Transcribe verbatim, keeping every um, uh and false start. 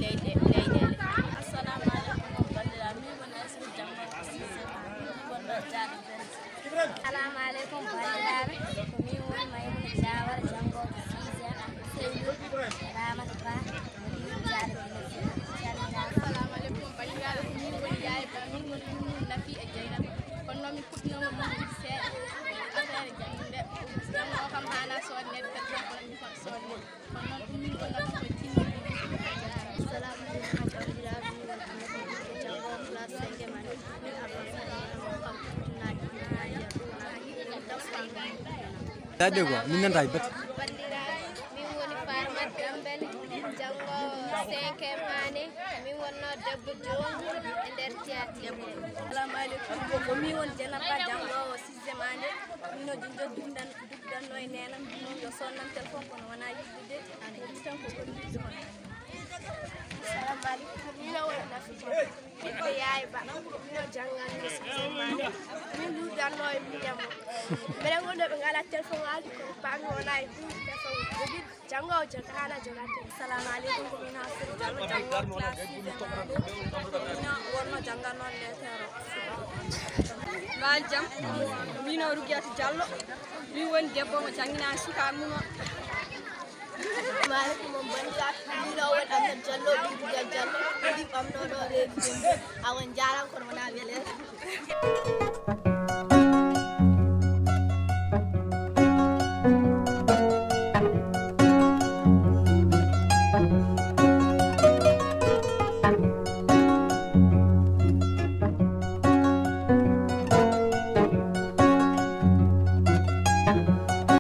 Leyɗe leyɗeele. Assalamu aleykum, on banndiraaɓe. Min woni Aysatu Jamma, sixième A. Min wonno Jaade Belge. Assalamu aleykum, banndiraaɓe. Ko min woni Maymuna Jawara, janngoowo sixième A. Seydou Ramata Ba, woni Jaade Belge. Assalamu aleykum, banndiraaɓe. Ko min woni Yaye Ba, min woni Maymuna Nafi e Jeynaba. Kono noon min puɗɗinooma moftude seeɗa affaire janngude. Janngo o kam haanaa soodneede, kadi kono min kono soodneede. Kono noon ɗum min gollata koye timmude. Assalamu aleykum, banndiraaɓe. Min woni Aminata Dikko, janngoowo classe cinquième année. Min arno seeɗa kam ɗum naati naati. Daade quoi, min nanta e bete. Banndiraaɓe, min woni Farmat Dambel, janngoowo cinquième année. Min wonno debbo joom e nder théâtre. Assalamu aleykum. Ko min woni Dieynaba, janngoowo sixième année. Min o jinjo dugdan dugdanno e neena. Min yo sonnam téléphone kono wona yiɗude. Ko ɗum tan ko ko min joom. Assalamu aleykum. Min o woni Nafi Ba. Ɓiɗɗo Yaye Ba. Min o jannganno sixième année. Min dugdanno e miñam o. Mbeɗen wonno ɓe ngala téléphone aji kono paami wona e ɗum téléphone jogiɗo. Janngo o janngo haala jogante. Assalamu aleykum, ko min Hafsatu Diallo, janngo classe sixième année. Min wonno jannganno lettre o. Mbaal jam, min o Rugiyatou Diallo. Min woni debbo mo janngina sukaaɓe mum o. Assalamu aleykum, on banndiraaɓe. Min o woni Aminata Diallo, ɓii Rugiyatou Diallo. Min ɓamno ɗo reedu Dembo. Awa, on njaaraama kono wonaa weleede.